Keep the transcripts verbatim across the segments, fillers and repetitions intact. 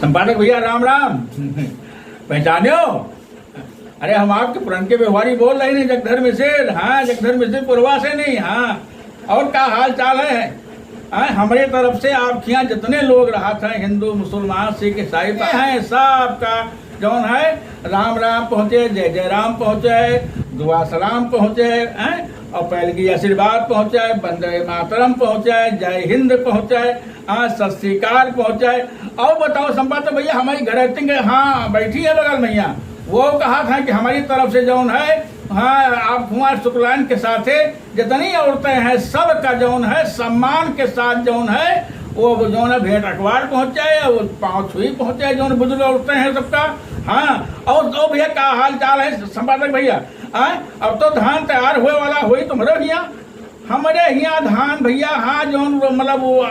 संपादक भैया, राम राम। पहचान्यो? अरे, हम आपके पुरनके व्यवहारी बोल रहे हैं, जगधर मिसिर। हाँ, जगधर मिसिर पुरवा से नहीं। हाँ, और का हाल चाल है? हाँ, हमरे तरफ से आपके यहाँ जितने लोग रहत हैं, हिंदू, मुसलमान, सिख, ईसाई, हैं, सबका जौन है, राम राम पहुँचे, जय जय राम पहुँचे, दुआ सलाम पहुँचे, हैं, और पैलगी आशीर्वाद पहुँचे, वंदे मातरम पहुँचे, जय हिंद पहुँचे, हाँ, सत श्री अकाल पहुँचे। और बताओ संपादक भैया, हमारी घरैतिन के, हाँ, बैठी है बगल में यहाँ, वो कहत हैं कि हमारी तरफ से जौन है, हाँ, आप कुमार शुक्लाइन के साथे जितनी औरतें हैं, सबका जौन है, सम्मान के साथ जौन है, वो जौन है, भेंट अखबार पहुँचे, वो पाँव छुई पहुँचे, जौन बुजुर्ग औरतें हैं सबका। हाँ, और तो भैया, का हाल चाल है संपादक भैया? हाँ, अब तो धान तैयार हुए वाला होई तुम्हरे हियाँ। हमरे हियाँ धान भैया, हाँ, जौन वो, मतलब, वो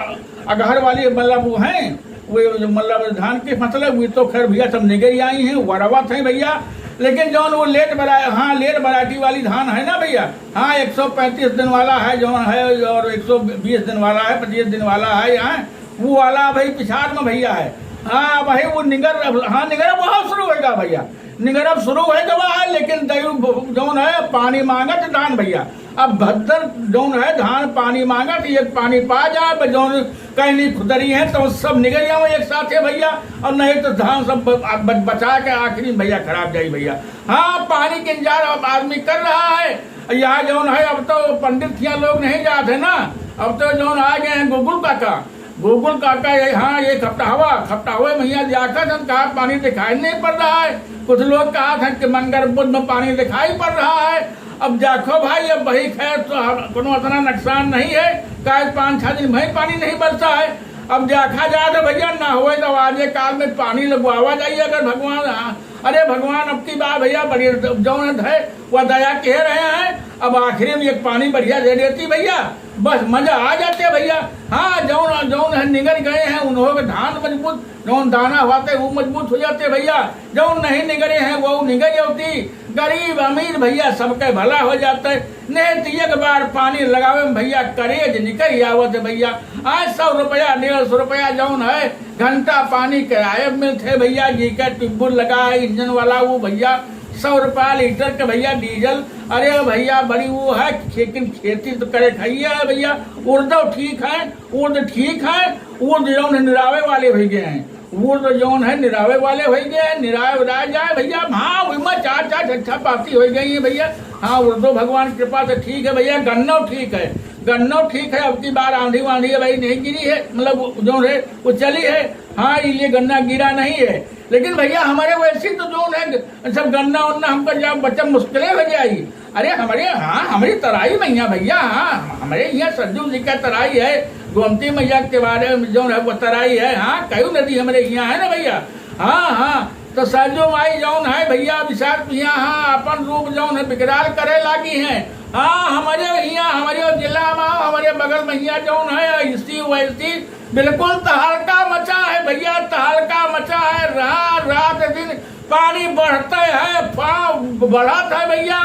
अगहर वाली, मतलब, वो हैं, वो जो, मतलब, धान की फसल है, वो तो खैर भैया सब निगरी आई हैं, वरवत हैं भैया। लेकिन जौन वो लेट वरा-, हाँ, लेट वैरायटी वाली धान है ना भैया, हाँ, एक सौ पैंतीस दिन वाला है जौन है, और एक सौ बीस दिन वाला है, पच्चीस दिन वाला है, हाँ, वो वाला भाई पिछाड़ में भैया है। हाँ भाई, वो निगर, हाँ, निगर बहुत शुरू होगा भैया, निगरब शुरू होइ गवा है, लेकिन दयु जौन है पानी मांगत धान भैया। अब भद्दर जौन है धान पानी मांगत, एक पानी पा जाए, ब-, जौन कहनी खुदरी है तो सब निगर जाओ एक साथ है भैया, और नहीं तो धान सब ब-, ब-, बचा के आखिरी में भैया खराब जाई भैया। हाँ, पानी के इंतजार अब आदमी कर रहा है। यहाँ जौन है, अब तो पंडित यहाँ लोग नहीं जाते ना, अब तो जौन आ गए हैं गोकुल काका, गोकुल काका, ये, हाँ, ये खपटावा, खपटावे में यहाँ जाकर हम कहा पानी दिखाई नहीं पड़ रहा है। कुछ लोग कहा था कि मंगर बुध में पानी दिखाई पड़ रहा है। अब देखो भाई, अब वही खैर तो हम, कोनो इतना नुकसान नहीं है, काहे पाँच छह दिन में ही पानी नहीं बरसा है। अब देखा जाए तो भैया, ना होए तो आजे काल में पानी लगवावा जाइए, अगर भगवान, हाँ, अरे भगवान, अब की बार भैया, बड़ी जौन है, वह दया कह रहे हैं। अब आखिरी में एक पानी बढ़िया दे देती भैया, बस मजा आ जाते भैया। हाँ, जौन, जौन है निगर गए हैं, उन्हों के धान मजबूत, जौन दाना होते, वो मजबूत हो जाते भैया। जौन नहीं निगरे हैं, वो निगर जाती। गरीब अमीर भैया, सबके भला हो जाते। नहीं तो एक बार पानी लगावे में भैया, करेज निकल आवत है भैया। आज सौ रुपया, डेढ़ सौ रुपया जौन है, घंटा पानी किराए में मिलते भैया, जी के ट्यूबवेल लगा है, इंजन वाला वो भैया, सौ रुपया लीटर के भैया डीजल। अरे भैया, बड़ी वो है, लेकिन खेती तो करे खाइए है भैया। उर्दो ठीक है, उर्द ठीक है, उर्द जौन है निरावे वाले हो गए हैं, उर्द जौन है निरावे वाले हो गए हैं, निराए उराए जाए भैया। हाँ, वही में चार चार छह छह पाती हो गई है भैया। हाँ, उर्दो भगवान की कृपा से ठीक है भैया, गन्नो ठीक है, गन्नो ठीक है। अब की बार आंधी वांधी है भाई, नहीं गिरी है, मतलब जौन है वो चली है। हाँ, ये गन्ना गिरा नहीं है, लेकिन भैया हमारे वैसे तो जौन है सब गन्ना उन्ना हमका जा बचा मुश्किलें हो जाई। अरे हमारे, हाँ, हमारी तराई में यहाँ भैया, हाँ, हमारे यहाँ सरजू जी का तराई है, गोमती मैया के बारे में जौन है वो तराई है। हाँ, कई नदी हमारे यहाँ है ना भैया। हाँ, हाँ, तो सरजू माई जौन है भैया, विशाल यहाँ, हाँ, अपन रूप जौन है विकराल करे लागी हैं। हाँ, हमारे यहाँ, हमारे जिला में, हमारे बगल में यहाँ जौन है, ऐसी वैसी बिल्कुल तहलका मचा है भैया, तहलका मचा है। रात, रात दिन पानी बढ़ते है, पाँव बढ़त है भैया।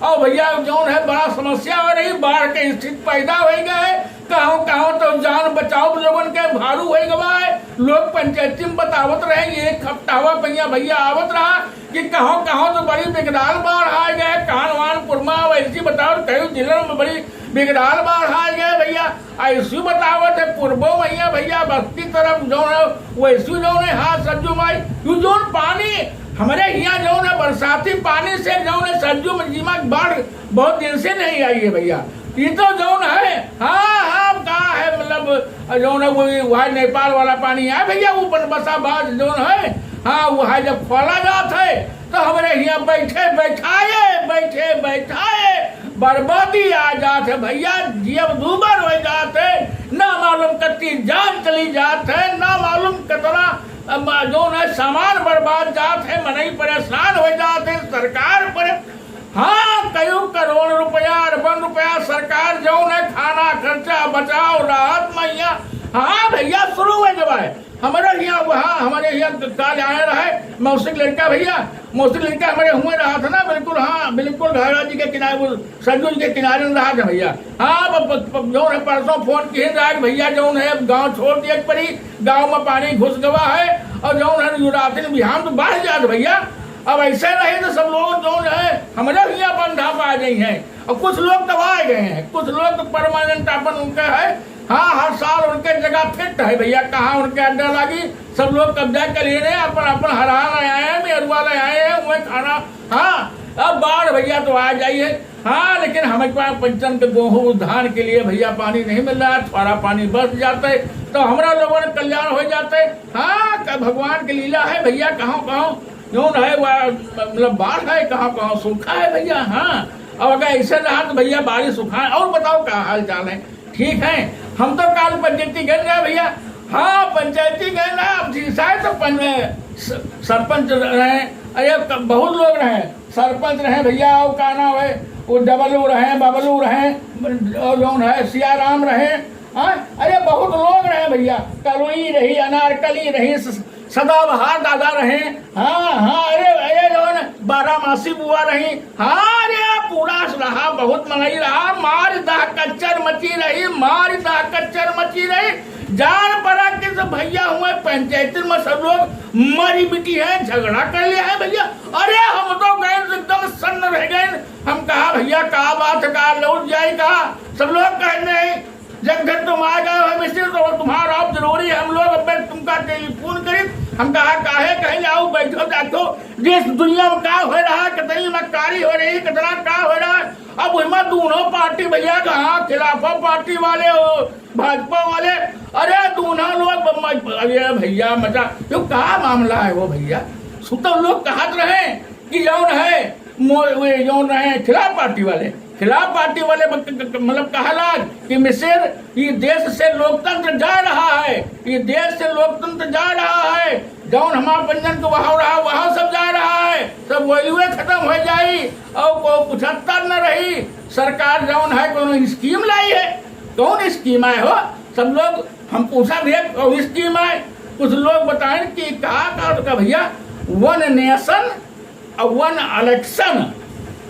और भैया जौन है बड़ा समस्या हो रही, बाढ़ के स्थिति पैदा हो गए है। कहूँ, कहूँ तो जान बचाओ लोगन के भारू हो गवा है। लोग पंचायती में बतावत रहे, ये खपटावा भैया, भैया आवत रहा कि कहूँ, कहूँ तो बड़ी बिकराल बाढ़ आ गए, कान वान पुरमा वैसी बताओ, कई जिलन में बड़ी बिकराल बाढ़ आ गए भैया। ऐसी बतावत है पूर्वो भैया, भैया बस्ती तरफ जौन है, वैसी जौन है, हाँ सरजू माई, यू जौन पानी हमारे यहाँ जौन है, बरसाती पानी से जौन है, सरजू में जीमा बाढ़ बहुत दिन से नहीं आई है भैया। ये तो जौन है, हाँ, हाँ, का है, मतलब, जौन है, वो, वह नेपाल वाला पानी है भैया, वो बनबसा बाज जौन है, हाँ, वो है, जब खोला जात है, तो हमरे हियाँ बैठे बैठाए, बैठे बैठाए बर्बादी आ जात है भैया, जियब दूबर हो जात है, ना मालूम कत्ती जान चली जात है, ना मालूम कितना, अम, जौन है सामान बर्बाद जात है, मनई परेशान हो जात है, सरकार परे-, हाँ, कई करोड़ रुपया, अरबन रुपया सरकार जौन है खाना खर्चा बचाओ राहत मैया, हाँ भैया, शुरू हो गवा है। हमारे यहाँ, हाँ, हमारे यहाँ काल आए रहे मौसी के लड़का भैया, मौसी के लड़का हमारे हुए रहा था ना, बिल्कुल, हाँ, बिल्कुल घाघरा जी के किनारे, वो सरजू जी के किनारे में रहा था भैया। हाँ, प-, प-, प-, जौन है परसों फोन किए रहा कि भैया जौन है अब गाँव छोड़ दिए पड़ी, गाँव में पानी घुस गवा है। और जौन है, जो रात दिन बिहान तो बढ़ जात भैया। अब ऐसे रही तो सब लोग जौन है, हमरे हियाँ बंधा पा गई हैं। और कुछ लोग तो आ गए हैं, कुछ लोग तो परमानेंट अपन उनके है। हाँ, हर साल उनके जगह फिट है भैया, कहाँ उनके अड्डा लागी, सब लोग कब्जा कर लिए रहे, अपन, अपन हरा ले आए हैं, मेरुआ ले आए हैं, वही खाना। हाँ, अब बाढ़ भैया तो आ जाइए। हाँ, लेकिन हमें पास पंचन के गेहूं धान के लिए भैया पानी नहीं मिल रहा है, थोड़ा पानी बरस जाते तो हमरा लोगन के कल्याण हो जाते। हाँ, का भगवान की लीला है भैया, कहाँ, कहाँ जौन है वह, मतलब, बाढ़ है, कहाँ, कहाँ सूखा है भैया। हाँ, अब अगर ऐसे रहा तो भैया बारिश सुखा है। और बताओ, का हाल चाल है? ठीक है, हम तो काल पंचायती गए रहे भैया। हाँ, पंचायती गए ना, अब जिनसाए तो पन-, स-, सरपंच रहे, अरे, क-, बहुत लोग रहे, सरपंच रहे भैया, और का नाम है, वो डबलू रहे, बबलू रहे, और जौन है, सियाराम रहे, हाँ, अरे, बहुत लोग रहे भैया, कलुई रही, अनारकली रही, स-, सदाबहार दादा रहे, हाँ, हाँ, अरे, अरे, जौन बारामासी बुआ रही, हाँ, अरे, पूरा रहा, बहुत मनई रहा, मार दह कच्चर मची रही, मार दह कच्चर मची रही। जान पड़ा कि सब भैया हुए पंचायत में सब लोग मरी मिटी है, झगड़ा कर लिया है भैया। अरे, हम तो गए एकदम सन्न रह गए। हम कहा, "भैया, का बात है, का लौट जाए का?" सब लोग कहने, "जब घर तुम आ गए हो मिसिर, तो तुम्हारा अब जरूरी है, हम लोग अब तुमका टेलीफोन करी।" हम कहा, "काहे?" कहे, "आओ, बैठो, देखो, देश दुनिया में का हो रहा है, कितनी मक्कारी हो रही, कितना का हो रहा है।" अब उसमें दोनों पार्टी भैया, कहाँ खिलाफा पार्टी वाले हो, भाजपा वाले, अरे, दोनों लोग ब-, म-, अरे भैया, मजा, यो का मामला है वो भैया? सुतल लोग कहत रहे कि जौन है, मो-, वे जौन रहे खिलाफ पार्टी वाले, खिलाफ पार्टी वाले ब-, क-, क-, मतलब, कहला कि मिसिर, ये देश से लोकतंत्र जा रहा है, ये देश से लोकतंत्र जा रहा है, जौन हमार पंचन के वहाँ रहा, वहाँ सब जा रहा है, सब वैल्यूए खत्म हो जाई और को कुछ हत्ता न रही। सरकार जौन है, कोनो स्कीम लाई है, कौन स्कीम आए हो? सब लोग हम पूछा भी है, कौन स्कीम आए? कुछ लोग बताएं कि का, का, का भैया, वन नेशन और वन इलेक्शन।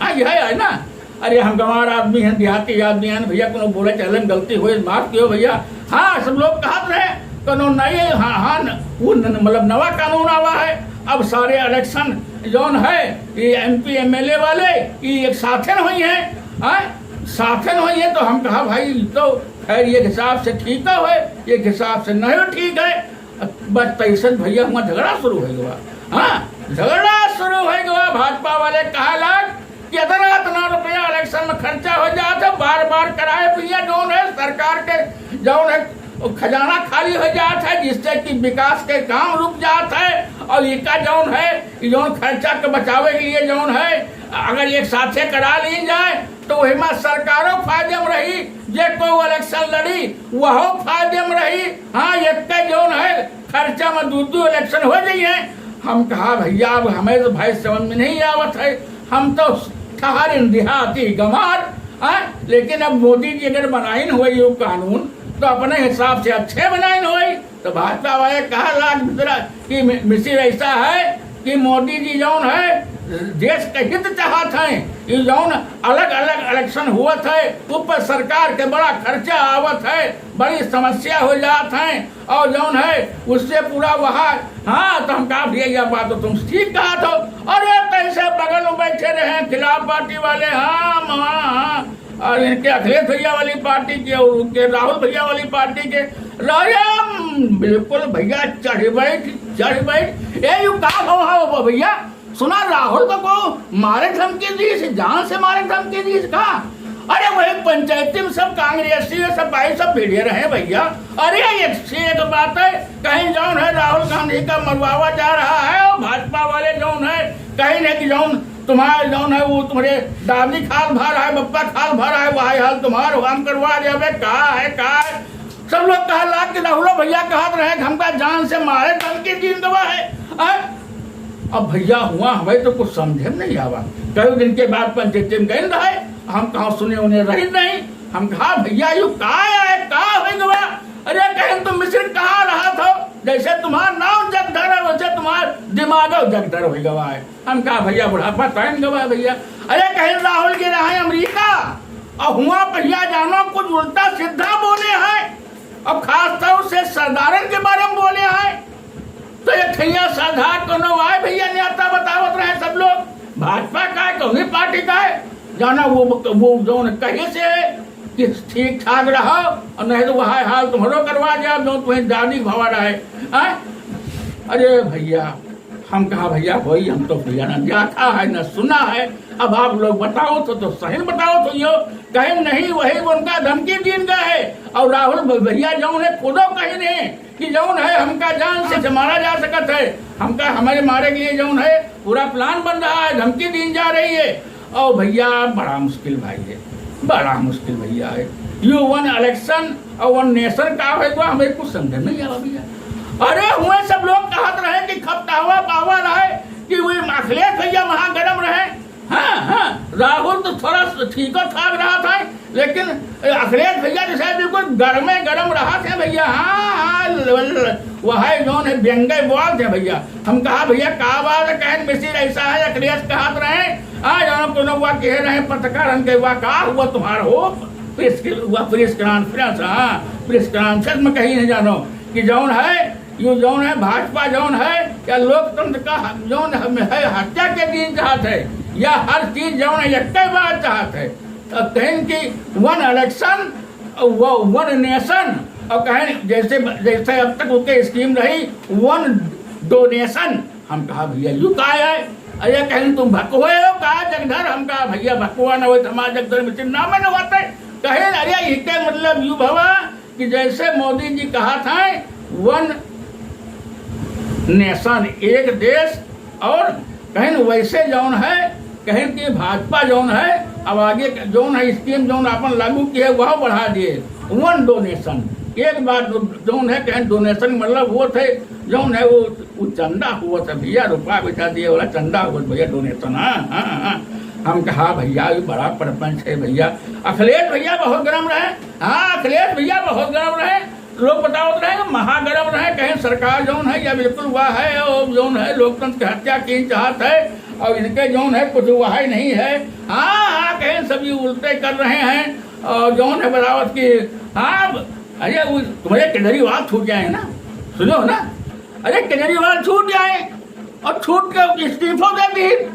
हाँ, यह है ना। अरे, हम गंवार आदमी हैं, देहाती आदमी हैं भैया, कोनो बोले चाले में गलती होए, माफ कियो भैया। हाँ, सब लोग कहत रहे, कोनो नई, हाँ, हाँ, न-, वो न-, मतलब, नवा कानून आवा है। अब सारे इलेक्शन जौन है, ये एमपी एमएलए वाले, ये एक साथे न होई हैं, हाँ, साथे न होई हैं। तो हम कहा, "भाई, तो खैर, ये हिसाब से ठीक है, ये हिसाब से नहीं ठीक है।" बस तैसन भैया हुआ झगड़ा शुरू हो गया। हाँ, झगड़ा शुरू हो गया। भाजपा वाले कहा लाग कि इतना, इतना रुपया इलेक्शन में खर्चा हो जात है, बार बार कराए भैया, जौन है सरकार के, जौन है खजाना खाली हो जात है, जिससे कि विकास के काम रुक जात है। और इका जौन है, जौन खर्चा के बचावे के लिए जौन है, अगर एक साथे करा ली जाए तो वही में सरकारों फायदे में रही, जे कोई इलेक्शन लड़ी वहो फायदे में रही। हाँ, एक जौन है खर्चा में दू दू इलेक्शन हो जाई है। हम कहा, "भैया, अब हमें तो भाई समझ में नहीं आवत है, हम तो ठहर देहाती गंवार, हाँ, लेकिन अब मोदी जी अगर बनाइन होई यो कानून तो अपने हिसाब से अच्छे बनाइन होई।" तो भाजपा वाले कहा लाग मिश्रा कि मि-, मिसिर ऐसा है कि मोदी जी जौन है देश के हित चाहत हैं, ये जौन अलग-अलग इलेक्शन हुवत है, ऊपर सरकार के बड़ा खर्चा आवत है, बड़ी समस्या हो जात है, और जौन है उससे पूरा वहाँ, हाँ, तो हम कहा, "भैया, यह बात तो तुम ठीक कहा थो।" अरे, कैसे बगल में बैठे रहे खिलाफ पार्टी वाले, हाँ, हाँ, हाँ, और इनके अखिलेश भैया वाली पार्टी के और उनके राहुल भैया वाली पार्टी के, अरे, बिल्कुल भैया चढ़ बैठ, चढ़ बैठ। ए, यू का हो, हो, हो भैया? सुना, राहुल तो को मारे धमकी दी, इसे जान से मारे धमकी दी इसका। अरे, वही पंचायती में सब कांग्रेसी है, सब भाई, सब भिड़े रहे भैया। अरे, एक से एक बात है, कहीं जौन है राहुल गांधी का मरवावा जा रहा है और भाजपा वाले जौन है, कहीं नहीं कि जौन तुम्हारे जौन है वो तुम्हारे दादी खाल भर है, बप्पा खाल भर है, वही हाल तुम्हार हम करवा देबे, का है, का है? सब लोग कहा लाग कि राहुलो भैया कहत रहे कि हमका जान से मारे धमकी दीन गवा है, हैं? अब भैया हुआ हमें तो कुछ समझे में नहीं आवा। कई दिन के बाद पंचायती में गए रहे, हम कहाँ सुने उन्हें रही नहीं। हम कहा, "भैया, यू का है, का हो गवा?" अरे, कहें, "तुम मिसिर कहाँ रहा था? जैसे तुम्हारा नाम जगधर है, वैसे तुम्हारा दिमाग जगधर हो गवा है।" हम कहा, "भैया, बुढ़ापा टाइम गवा है भैया।" अरे, कहें, "राहुल जी रहे अमेरिका, और हुआ भैया जानो कुछ उल्टा सीधा बोले हैं, और खास तौर से सरदारन के बारे में बोले हैं।" तो ये भैया, साधा कोनो आए भैया, नेता बतावत रहे सब लोग, भाजपा का है, कौनी पार्टी का है, जाना वो, वो जौन कहीं से है कि ठीक ठाक रहो, और नहीं तो वह हाल तुम्हारो करवा जाए, जो तुम्हें दादी भवा रहे। हाँ? अरे भैया, हम कहा, "भैया, वही हम तो भैया ना देखा है, ना सुना है।" अब आप लोग बताओ तो, तो सही बताओ तो यो कहे, "नहीं, वही उनका धमकी दीन का है।" और राहुल भ-, भैया जौन है, खुदो कहे नहीं कि जौन है, हमका जान से मारा जा सकत है, हमका, हमारे मारे के लिए जौन है, पूरा प्लान बन रहा है, धमकी दीन जा रही है। और भैया, बड़ा मुश्किल भाई है, बड़ा मुश्किल भैया है। You won election और one nation का है तो हमें कुछ समझ नहीं आवा भैया। अरे, हुए सब लोग कहत रहे कि खपतावा पावर है कि वो अखिलेश भैया महागरम रहे। हाँ, हाँ, राहुल तो थोड़ा सा ठीको ठाक रहा था, लेकिन अखिलेश भैया जैसे बिल्कुल गरमे गरम रहा थे भैया। हाँ, हाँ, ल-, ल-, वह है जौन है, व्यंग्य बोल थे भैया। हम कहा, "भैया, का बात है?" कहे, "मिसिर ऐसा है, अखिलेश कहत रहे, आ, जौन कोनो हुआ कह रहे हैं पत्रकारन के, हुआ का हुआ तुम्हार हो?" प्रेस के, हुआ प्रेस कॉन्फ्रेंस, हाँ, प्रेस कॉन्फ्रेंस में कही नहीं जानो कि जौन है, यो जौन है, भाजपा जौन है, या लोकतंत्र का ह-, जौन हम है, हत्या के दीन चाहत है, या हर चीज जौन है, एक बात चाहत है। तो कहें कि one election, वो one nation, और कहें जैसे, जैसे अब तक उनके स्कीम रही, one donation। हम कहा, "भैया, यू का है?" अरे, कहें, "तुम भक हुए हो का, जगधर?" हम कहा, "भैया, भकुआ न होए, हमारे जगधर में चिन्ह नाम न होते।" कहें, "अरे, इके मतलब यू भवा कि जैसे मोदी जी कहा था, one nation, एक देश, और कहें वैसे जौन है, कहें कि भाजपा जौन है, अब आगे जौन है स्कीम जौन आपन लागू किए, वह बढ़ा दिए, one donation, एक बार दो-, जौन है, कहें donation मतलब वो थे, जौन है वो, वो चंदा हुआ था भैया, रुपया पैसा दिए वाला चंदा हुआ था भैया, donation। हाँ, हाँ, हाँ। हम कहा, "भैया, ये बड़ा प्रपंच है भैया।" अखिलेश भैया बहुत गरम रहे। हाँ, अखिलेश भैया बहुत गरम रहे। लोग बतावत रहे, महागरम रहे, कहें सरकार जौन है, या बिल्कुल वह है, और जौन है, लोकतंत्र की हत्या की चाहत है, और इनके जौन है, कुछ वह ही नहीं है। हाँ, हाँ, कहें सभी उल्टे कर रहे हैं, और जौन है, बतावत कि हाँ, अरे, वो तुम्हारे केजरीवाल छूट जाए ना, सुनो ना, अरे, केजरीवाल छूट जाए, और छूट के इस्तीफो दे दी।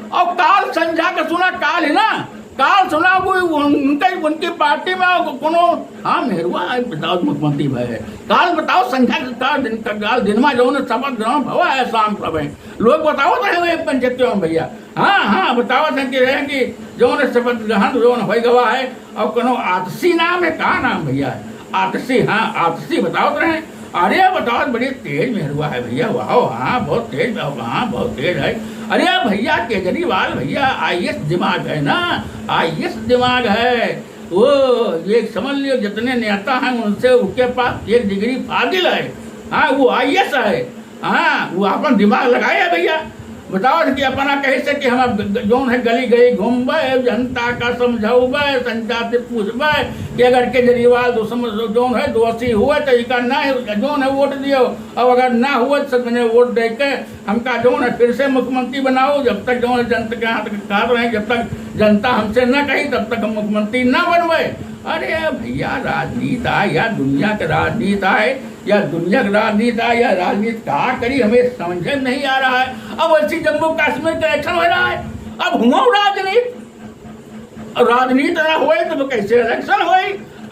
और काल संझा के सुना, काल है ना, काल सुना वो उन-, उनके, उनकी पार्टी में वो कोनो, हाँ, मेहरुआ है, बताओ मुख्यमंत्री भाई है। काल बताओ संझा के, काल दिन का, काल दिन में जौन शपथ ग्रहण भवा है शाम को भाई। लोग बताओ तो है वो एक पंचायतियों में भैया। हाँ, हाँ, बताओ थे कि रहे कि जौन शपथ ग्रहण जौन हो गवा है, और कोनो आतशी नाम है, का नाम भैया है? आतशी, हाँ, आतशी बतावत रहे। अरे बतावत बड़ी तेज मेहरुआ है भैया, वाह, हाँ, बहुत तेज, हाँ, बहुत तेज है। अरे भैया, केजरीवाल भैया आईएएस दिमाग है ना, आईएएस दिमाग है। वो ये समझ लियो, जितने नेता हैं उनसे उसके पास एक डिग्री फाजिल है। हाँ, वो आईएएस है। हाँ, वो अपन दिमाग लगाए है भैया। बताओ कि अपना कहे से कि हम अब ग-, ग-, जौन है गली गली घूमबे, जनता का समझौबे, जनता से पूछबे कि अगर केजरीवाल दो सम-, जौन है दोषी हुए तो इका ना है, जौन है वोट दियो, और अगर ना हुए तो सब जने वोट दे के हमका जौन है फिर से मुख्यमंत्री बनाओ। जब तक जौन है जनता के हाथ के हाथ रहे, जब तक जनता हमसे ना कही तब तक हम मुख्यमंत्री ना बनबे। अरे भैया, राजनीति आए यार, दुनिया के राजनीति आए, या दुनिया के राजनीति आए, या राजनीति का करी, हमें समझ में नहीं आ रहा है। अब वैसी जम्मू कश्मीर का इलेक्शन हो रहा है, अब हुआ राजनीति, अब राजनीति ना होए तो कैसे इलेक्शन होए?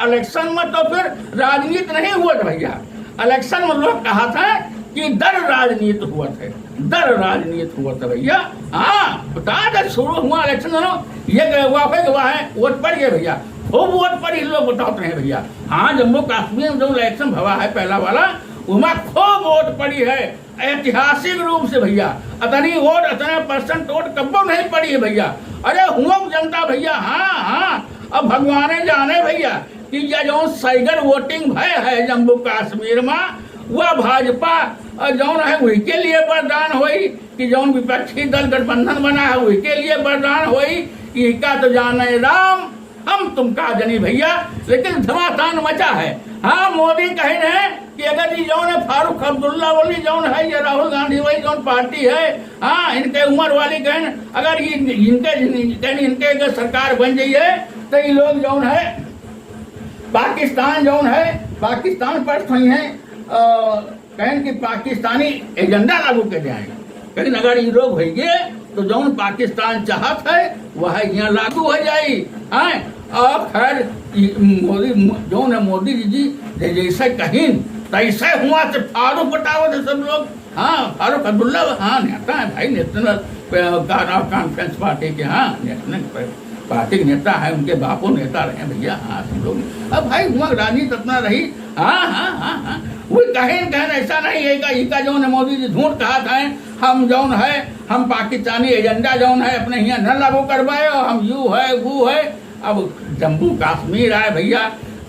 इलेक्शन में तो फिर राजनीति नहीं हुआ था भैया। इलेक्शन में लोग कहा था कि दर राजनीति हुआ था, दर राजनीति हुआ था भैया। हाँ, बता दे, शुरू हुआ इलेक्शन, ये गए हुआ, फिर हुआ है, वोट पड़ गए भैया, खूब वोट पड़ी, लोग बताते हैं भैया। हाँ, जम्मू कश्मीर में जो इलेक्शन भवा है पहला वाला, वहाँ खूब वोट पड़ी है, ऐतिहासिक रूप से भैया। अतनी वोट, अतना परसेंट वोट कब्बो नहीं पड़ी है भैया। अरे हुआ जनता भैया, हाँ, हाँ, अब भगवाने जाने भैया कि यह जो साइगर वोटिंग भय है जम्मू कश्मीर में, वह भाजपा, अ, जौन है वही के लिए वरदान होई कि जौन विपक्षी दल गठबंधन बना है वही के लिए वरदान होई। इका तो जाने राम, हम तुमका जनी भैया, लेकिन घमासान मचा है। हाँ, मोदी कहे रहे कि अगर ये जौन है फारूक अब्दुल्ला वाली जौन है, ये राहुल गांधी वाली जौन पार्टी है, हाँ, इनके उम्र वाली कहें, अगर ये इनके, इनके, इनके अगर सरकार बन जाइए तो ये लोग जौन है पाकिस्तान जौन है, पाकिस्तान पर थोड़ी हैं, अ, कहें कि पाकिस्तानी एजेंडा लागू कर जाए। लेकिन अगर ये लोग होइगे तो जौन पाकिस्तान चाहत है वह यहाँ लागू हो जाई। हैं? और खैर, ई मोदी, जौन है मोदी जी, जी जै-, जैसे कहिन तैसे हुआ से फारूक बतावत है सब लोग। हाँ, फारूक अब्दुल्ला, हाँ, नेता है भाई, नेशनल, अ, का-, कॉन्फ्रेंस पार्टी के, हाँ, नेशनल पार्टी के नेता है, उनके बापो नेता रहे भैया। हाँ, सब लोग, अब भाई हुआ राजनीति अपना रही। हाँ, हाँ, हाँ, हाँ, वो कहें, कहें ऐसा नहीं है, इका, इका जौन है मोदी जी झूठ कहा था, हम जौन है, हम पाकिस्तानी एजेंडा जौन है अपने यहाँ न लागू करवाए और हम यू है, वो है। अब जम्मू कश्मीर आए भैया,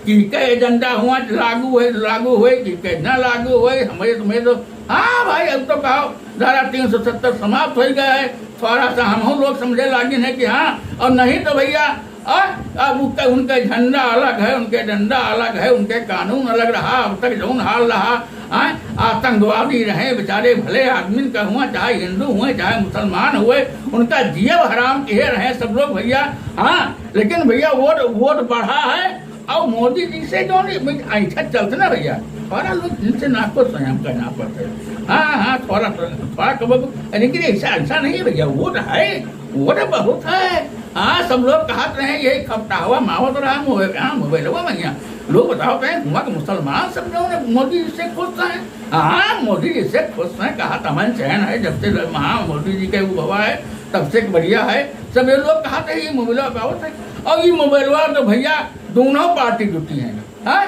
कि के एजेंडा हुआ लागू है, लागू होए, कि के ना लागू होए, हमें, तुम्हें तो, हाँ भाई, अब तो कहो, धारा तीन सौ सत्तर समाप्त हो गया है, थोड़ा सा हम लोग समझे लागिन है कि हाँ, और नहीं तो भैया, आ, अब उनका, उनका झंडा अलग है, उनके डंडा अलग है, उनके कानून अलग रहा, अब तक जौन हाल रहा, हाँ, आतंकवादी रहे बेचारे, भले आदमी का हुआ, चाहे हिंदू हुए, चाहे मुसलमान हुए, उनका जियब हराम किए रहे सब लोग भैया। हाँ, लेकिन भैया वोट, वोट बढ़ा है और मोदी जी से जो नहीं, भाई, ऐसा चलते ना भैया, थोड़ा लोग इनसे ना कुछ संयम करना पड़ता है। हाँ, हाँ, थोड़ा, थोड़ा कब, लेकिन ऐसा, ऐसा नहीं है भैया, वोट है, वोट बहुत है। हाँ, सब लोग कहत रहे, यही खपटावा मावत रहा मोबाइल, हाँ, मोबाइलवा में यहाँ। लोग बताओ कहें, हुआ कि मुसलमान सब जो है मोदी जी से खुश हैं। हाँ, मोदी जी से खुश हैं, कहा तमन चैन है, जब से हाँ मोदी जी के वो हुआ है, तब से बढ़िया है। सब ये लोग कहा थे, ये मोबाइलवा पावत है। और ये मोबाइलवा तो भैया दोनों पार्टी जुटी हैं, हाँ?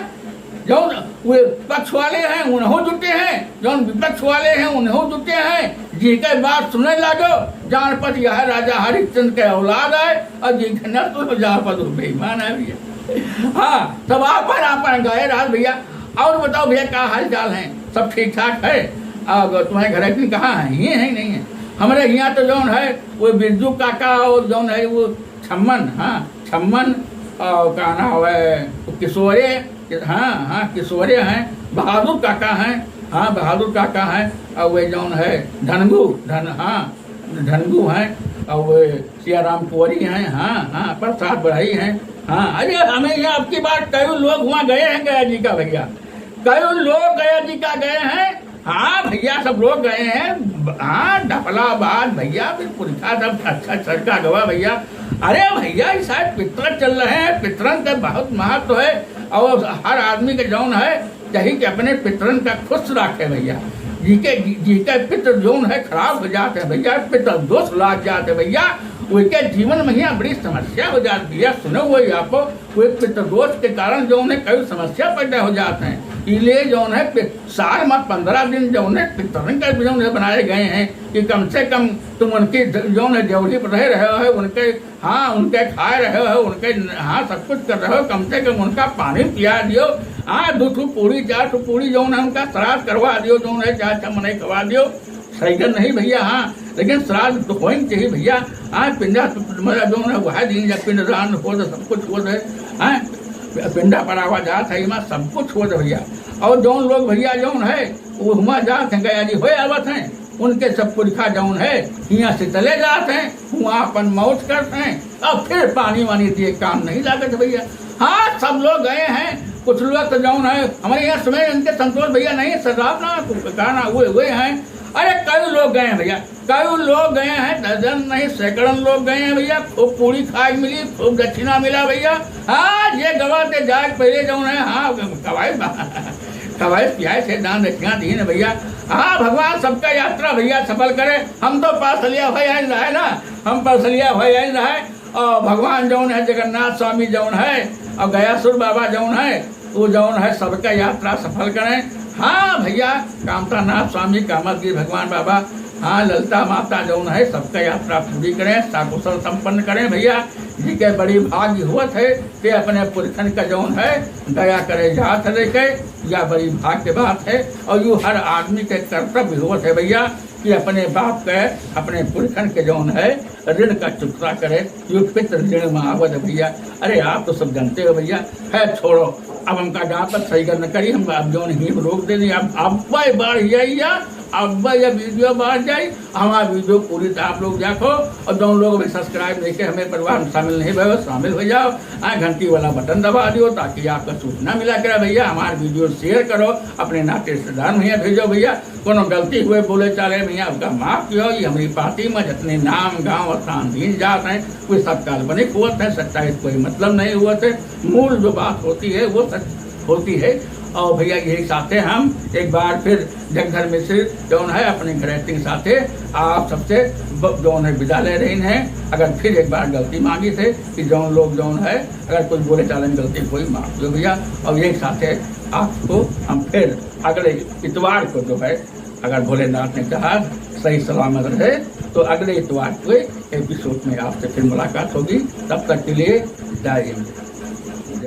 जौन वे पक्ष वाले हैं, उनहू जुटे हैं, जौन विपक्ष वाले हैं, उनहू जुटे हैं। जिनके बात सुने लागो, जान पर यह राजा हरिश्चंद्र के औलाद है, और जिनके न सुनो, जान पर वो बेईमान है भैया। हाँ, सब आपन, आपन गाए राज भैया। और बताओ भैया, का हाल चाल है? सब ठीक ठाक है? अब तुम्हारे घर की कहाँ है? ये है, नहीं है? हमारे यहाँ तो जौन है, वो बिरजू काका और जौन है, वो छम्मन, हाँ, छम्मन, और का नाम है, किशोरे, हाँ, हाँ, किशोरे हैं, बहादुर काका हैं, हाँ, बहादुर काका हैं, और वे जौन है, धनगू, धन-, हाँ, धनगू हैं, और वे सियाराम कोरी हैं, हाँ, हाँ, प्रसाद बढ़ई हैं, हाँ। अरे, हमें यहाँ अब की बार कई लोग वहाँ गए हैं गया जी का भैया, कई लोग गया जी का गए हैं, हाँ भैया, सब लोग गए हैं। हाँ, डफलाबाद भैया, फिर पुरखा सब अच्छा सड़का गवा भैया। अरे भैया, ये शायद पितरन चल रहे हैं, पितरन का बहुत महत्व है। और हर आदमी के जौन है, चाही कि अपने पितरन का खुश रखे भैया। जी के, जी के पितर जौन है खराब हो जाते हैं भैया, पितर दोष लाग जाते हैं भैया, उनके जीवन में यहाँ बड़ी समस्या हो जाती है। सुने हुए आपको, वो पितरदोष के कारण जौन है कई समस्या पैदा हो जात हैं। इले जौन है पि-, साल में पन्द्रह दिन जौन है पितरन का जौन है बनाए गए हैं कि कम से कम तुम उनकी ज-, जौन है ड्योढ़ी पर रह रहे हो, उनके, हाँ, उनके खाए रहे हो, उनके, हाँ, सब कुछ कर रहे हो, कम से कम उनका पानी पिया दियो। हाँ, दो ठो पूरी, चार ठो पूरी जौन है उनका श्राद्ध करवा दियो, जौन है चार छह मनई खवा दियो। सही कर नहीं भैया, हाँ, लेकिन श्राद्ध तो होई चाहिए भैया। हाँ, पिंडा तो मतलब जौन है वह दिन जब पिंडदान हो तो सब कुछ हो है, हाँ, पिंडा पड़ावा जात है, इमा सब कुछ हो है भैया। और जौन लोग भैया जौन है वो हुआ जात हैं, गया जी होए आवत हैं, उनके सब पुरखा जौन है यहाँ से चले जात हैं, वहाँ अपन मौज करते हैं। अब फिर पानी वानी दिए काम नहीं लागत भैया। हाँ, सब लोग गए हैं, कुछ लोग तो जौन है हमारे यहाँ समय इनके संतोष भैया नहीं, सरदार ना, का ना, हुए, हुए हैं। अरे कई लोग गए हैं भैया, कई लोग गए हैं, दर्जन नहीं सैकड़न लोग गए हैं भैया। खूब पूरी खाए मिली, खूब दक्षिणा मिला भैया। हाँ, ये गवा के जाए पहले जौन है, हाँ, कवाई, कवाई पियाए से दान दक्षिणा दीन भैया। हाँ, भगवान सबका यात्रा भैया सफल करे। हम तो पासलिया भाई आए रहे ना, हम पासलिया भाई आए रहे। और भगवान जौन है, जगन्नाथ स्वामी जौन है, और गयासुर बाबा जौन है, वो जौन है सबका यात्रा सफल करें। हाँ भैया, कामतानाथ स्वामी, कामतगिरी भगवान बाबा, हाँ ललता माता जौन है सबका यात्रा पूरी करें, सकुशल संपन्न करें भैया। जी के बड़ी भाग्य हुवत है कि अपने पुरखन का जौन है गया करे जात है लेके, या बड़ी भाग्य बात है। और यू हर आदमी के कर्तव्य हुवत है भैया कि अपने बाप के, अपने पुरखन के जौन है ऋण का चुकता करे, यू पितृ ऋण में आवत है भैया। अरे आप तो सब जानते हो भैया, है छोड़ो, अब हमका जहाँ तक सही कर न करी, हम अब जौन ही रोक दे दी, अब, अब बार यही है, अब यह video बढ़ जाई, हमार video पूरी तरह आप लोग देखो, और जौन लोग अभी subscribe नहीं के हमें परिवार में शामिल नहीं भए, शामिल हो जाओ। हाँ, घंटी वाला button दबा दियो ताकि आपका सूचना मिला करे भैया। हमार video share करो, अपने नाते रिश्तेदार में भैया भेजो भैया। कोनो गलती हुए बोले चाले भैया, आपका माफ कियो। ये हमारी पार्टी में जितने नाम, गांव, स्थान, दीन, जात हैं, वे सब काल्पनिक हुआ थे, सच्चाई से कोई मतलब नहीं हुआ थे। मूल जो बात होती है वो सच होती है। और भैया यही साथे हम एक बार फिर जगधर मिश्र जौन है अपने घरेती साथे आप सबसे ब-, जौन है विदा ले रही हैं। अगर फिर एक बार गलती मांगी थे कि जौन लोग जौन है अगर कोई बोले चाले में गलती कोई माफ दो भैया। और यही साथे आपको हम फिर अगले इतवार को जो है अगर भोलेनाथ ने कहा सही सलामत रहे तो अगले इतवार को episode में आपसे फिर मुलाकात होगी। तब तक के लिए जय हिंद।